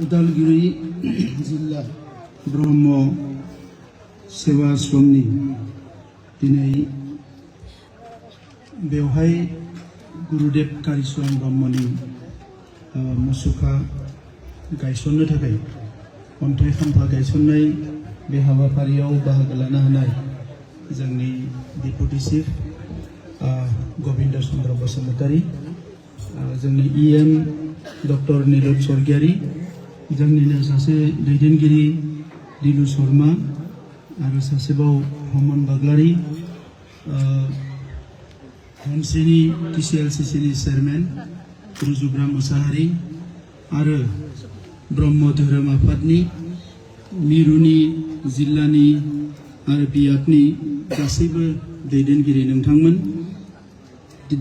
उदालगुरि जिल्ला ब्रह्म सेवा आश्रमनि दिनै बेवहाय गुरुदेव कालिचरण ब्रह्मनि मुसुखा गायसननो थाखाय अन्थाइ खाम्फा गायसननाय बे हाबाफारियाव बाहागो लानो हानाय जोंनि डेपुटि चिफ गबिन्द चन्द्र बसुमतारी, जोंनि इएम डक्टर नीरज स्वर्गियारी, जोंनिनो सासे दैदेनगिरि दिलु शर्मा आरो सासेबाव हमन बाग्लारी, धनसिरि टिसिएलसिसिनि चेयारमेन रुजुग्रा मुसाहारि आरो ब्रह्म धोरोम आफादनि मिरुनि जिल्लानि आरो बियाबनि गासैबो दैदेनगिरि नोंथांमोन,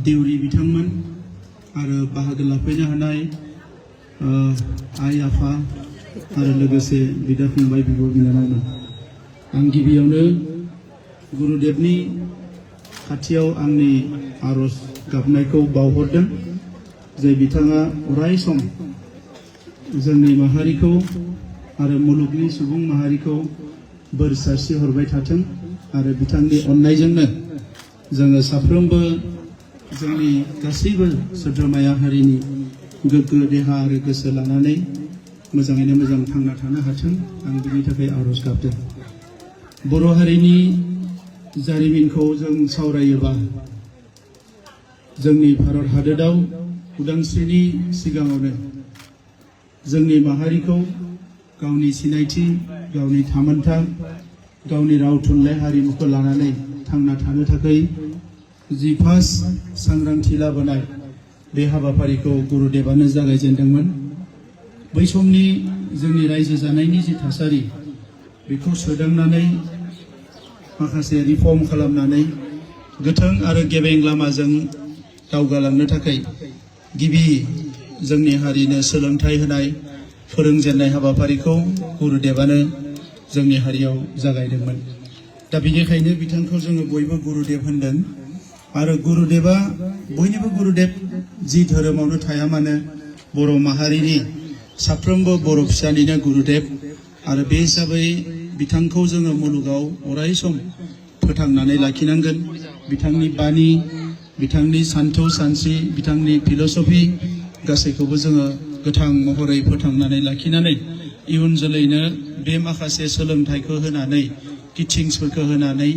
देउरि बिथांमोन आरो बाहागो लाफैनो हानाय आइ आफा आरो लोगोसे बिदा फंबाय बिब' बिनानावमोन, आं गिबियावनो गुरुदेवनि खाथियाव आंनि आरज गाबनायखौ बावहरदों जे बिथाङा अराय सम जोंनि माहारिखौ आरो मुलुगनि सुबुं माहारिखौ बोर सारस्रि हरबाय थाथों आरो बिथांनि अननायजोंनो जोङो साफ्रोमबो जोंनि गासैबो सोद्रोमाया हारिनि गोग्गो देहा आरो गोसो लानानै मोजाङैनो मोजां थांना थानो हाथों, आं बिनि थाखाय आरज गाबदों। बर' हारिनि जारिमिनखौ जों सावरायोबा जोंनि भारत हादोराव उदांस्रिनि सिगाङावनो जोंनि माहारिखौ गावनि सिनायथि, गावनि थामोनथा, गावनि राव थुनलाइ हारिमुखौ लानानै थांना थानो थाखाय जि फार्स्ट सांग्रांथि लाबोनाय बे हाबाफारिखौ गुरुदेवानो जागायजेनदोंमोन। बै समनि जोंनि रायजो जानायनि जि थासारि बेखौ सोदांनानै माखासे रिफर्म खालामनानै गोथों आरो गेबें लामाजों दावगालांनो थाखाय गिबि जोंनि हारिनो सोलोंथाइ होनाय फोरोंजेननाय हाबाफारिखौ गुरुदेवानो जोंनि हारियाव जागायदोंमोन। दा बेनिखायनो बिथांखौ जोङो बयबो गुरुदेव होनदों आरो गुरुदेवा बयनिबो गुरुदेव, जि धोरोमावनो थाया मानो बर' माहारिनि साफ्रोमबो बर' फिसानिनो गुरुदेव आरो बे हिसाबै बिथांखौ जोङो मुलुगाव अराय सम फोथांनानै लाखिनांगोन। बिथांनि बानी, बिथांनि सान्थौ सानस्रि, बिथांनि फिलसफि गासैखौबो जोङो गोथां महरै फोथांनानै लाखिनानै इयुन जोलैनो बे माखासे सोलोंथाइखौ होनानै टिचिंसफोरखौ होनानै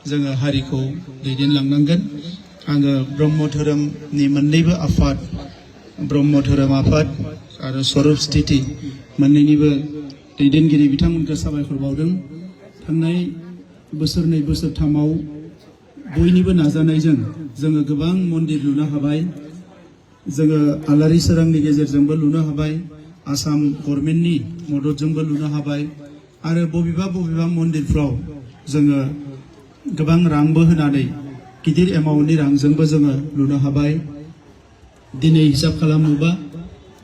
जोङो हारिखौ दैदेनलांनांगोन। आङो ब्रह्म धोरोमनि मोननैबो आफाद, ब्रह्म धोरोम आफाद आरो स्वरूप स्थिति मोननैनिबो दैदेनगिरि बिथांमोनखौ साबायखर बावदों। थांनाय बोसोरनै बोसोरथामाव बयनिबो नाजानायजों जोङो गोबां मन्दिर लुनो हाबाय, जोङो आलारि सोरांनि गेजेरजोंबो लुनो हाबाय, आसाम गभर्नमेन्टनि मददजोंबो लुनो हाबाय आरो बबेबा बबेबा मन्दिरफ्राव जोङो गोबां रांबो होनानै गिदिर एमाउन्टनि रांजोंबो जोङो लुनो हाबाय। दिनै हिसाब खालामोबा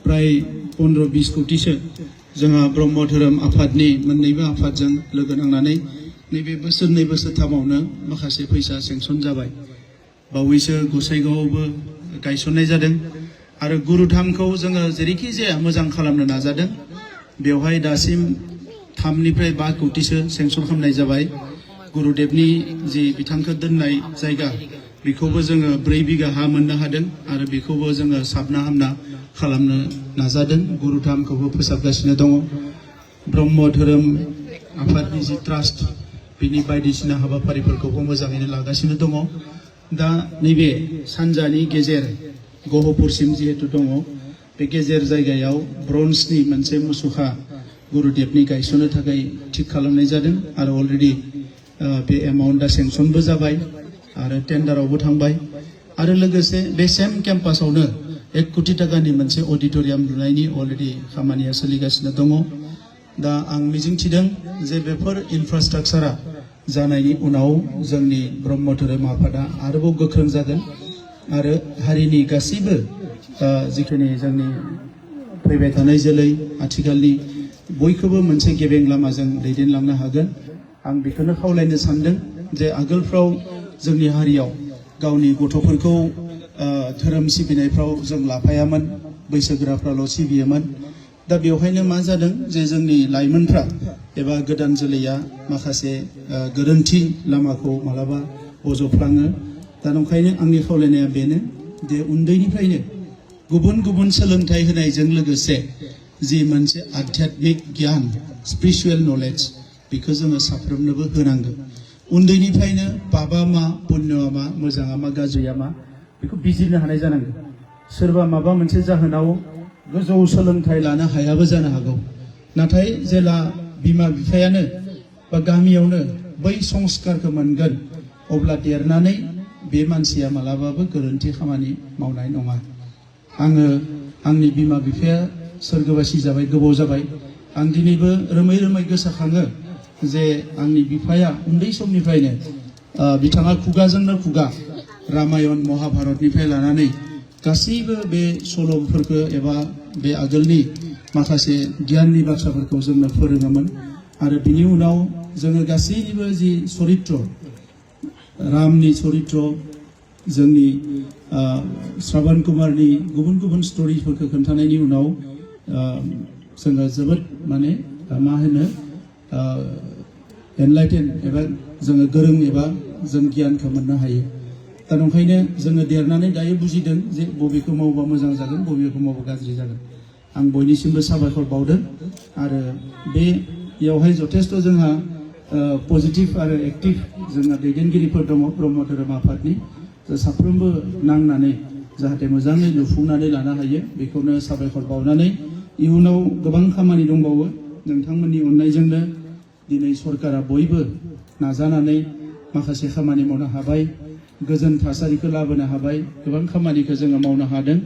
प्राय 15-20 कोटिसो जोंहा ब्रह्म धोरोम आफादनि मोननैबो आफादजों लोगो नांनानै नैबे बोसोरनै बोसोरथामावनो माखासे फैसा सेंसन जाबाय। बावैसो गसाइगावआवबो गायसननाय जादों आरो गुरुधामखौ जोङो जेरैखि जाया मोजां खालामनो नाजादों। बेवहाय दासिम 3निफ्राय 5 कोटिसो सेंसन खालामनाय जाबाय। गुरुदेवनि जि बिथांखौ दोननाय जायगा बेखौबो जोङो 4 बिघा हा मोननो हादों आरो बेखौबो जोङो साबना हामना खालामनो नाजादों। गुरुधामखौबो फोसाबगासिनो दङ। ब्रह्म धोरोम आफादनि जि ट्रास्ट बिनि बायदिसिना हाबाफारिफोरखौबो मोजाङैनो लागासिनो दङ। दा नैबे सानजानि गेजेर गहपुरसिम जिहेतु दङ, बे गेजेर जायगायाव ब्रन्जनि मोनसे मुसुखा गुरुदेवनि गायसननो थाखाय थिग खालामनाय जादों आरो अलरेडि बे एमाउन्टआ सेंसनबो जाबाय आरो टेन्डारावबो थांबाय आरो लोगोसे बे सेम केम्पासावनो 1 कोटि टाकानि मोनसे अडिटरियाम लुनायनि अलरेडि खामानिया सोलिगासिनो दङ। दा आं मिजिंथिदों जे बेफोर इनफ्रास्ट्राक्चारा जानायनि उनाव जोंनि ब्रह्म धोरोम आफादा आरोबाव गोख्रों जागोन आरो हारिनि गासैबो जिखिनि जोंनि फैबाय थानाय जोलै आथिखालनि बयखौबो मोनसे गेबें लामाजों दैदेनलांनो हागोन। आं बेखौनो खावलायनो सानदों जे आगोलफ्राव जोंनि हारियाव गावनि गथ'फोरखौ धोरोम सिबिनायफ्राव जों लाफायामोन, बैसोगोराफ्राल' सिबियोमोन। दा बेवहायनो मा जादों जे जोंनि लाइमोनफ्रा एबा गोदान जोलैया माखासे गोरोन्थि लामाखौ मालाबा बजबफ्लाङो। दा ओंखायनो आंनि खावलायनाया बेनो जे उन्दैनिफ्रायनो गुबुन गुबुन सोलोंथाइ होनायजों लोगोसे जि मोनसे आध्यात्मिक गियान स्पिरिचुवेल नलेज बेखौ जोङो साफ्रोमनोबो होनांगौ। उन्दैनिफ्रायनो पापा मा पुण्यआ मा मोजाङा मा गाज्रिया मा बेखौ बिजिरनो हानाय जानांगौ। सोरबा माबा मोनसे जाहोनाव गोजौ सोलोंथाइ लानो हायाबो जानो हागौ, नाथाय जेला बिमा बिफायानो बा गामियावनो बै संस्कारखौ मोनगोन अब्ला देरनानै बे मानसिया मालाबाबो गोरोन्थि खामानि मावनाय नङा। आङो आंनि बिमा बिफाया सोरगोबासि जाबाय, गोबाव जाबाय। आं दिनैबो रोमै रोमै गोसोखाङो जे आंनि बिफाया उन्दै समनिफ्रायनो बिथाङा खुगाजोंनो खुगा रामायण महाभारतनिफ्राय लानानै गासैबो बे सल'फोरखौ एबा बे आगोलनि माखासे गियाननि बाथ्राफोरखौ जोंनो फोरोङोमोन। आरो बिनि उनाव जोङो गासैनिबो जि चरित्र, रामनि चरित्र, जोंनि श्रवण कुमारनि गुबुन गुबुन स्ट'रिफोरखौ खोन्थानायनि उनाव जोङो जोबोद माने मा होनो एनलाइटेन एबा जोङो गोरों एबा जों गियानखौ मोननो हायो। दा ओंखायनो जोङो देरनानै दायो बुजिदों जे बबेखौ मावोबा मोजां जागोन, बबेखौ मावोबा गाज्रि जागोन। आं बयनिसिमबो साबायखर बावदों। आरो बेयावहाय जथेस्थ' जोंहा पजिटिभ आरो एक्टिभ जोंहा दैदेनगिरिफोर दङ ब्रह्म धोरोम आफादनि। साफ्रोमबो नांनानै जाहाथे मोजाङै लुफुंनानै लानो हायो बेखौनो साबायखर बावनानै इयुनाव गोबां खामानि दंबावो। नोंथांमोननि अननायजोंनो दिनै सरकारा बयबो नाजानानै माखासे खामानि मावनो हाबाय, गोजोन थासारिखौ लाबोनो हाबाय, गोबां खामानिखौ जोङो मावनो हादों।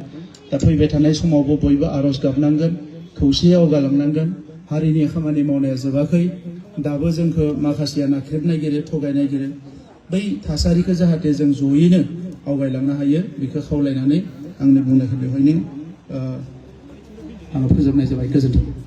दा फैबाय थानाय समावबो बयबो आर'ज गाबनांगोन, खौसेयै आवगायलांनांगोन। हारिनि खामानि मावनाया जोबाखै, दाबो जोंखौ माखासेया नाख्रेबनो नागिरो, थगायनो नागिरो। बै थासारिखौ जाहाथे जों जयैनो आवगायलांनो हायो बेखौ खावलायनानै आंनि बुंनायखौ बेवहायनो आङो फोजोबनाय जाबाय। गोजोन्थों।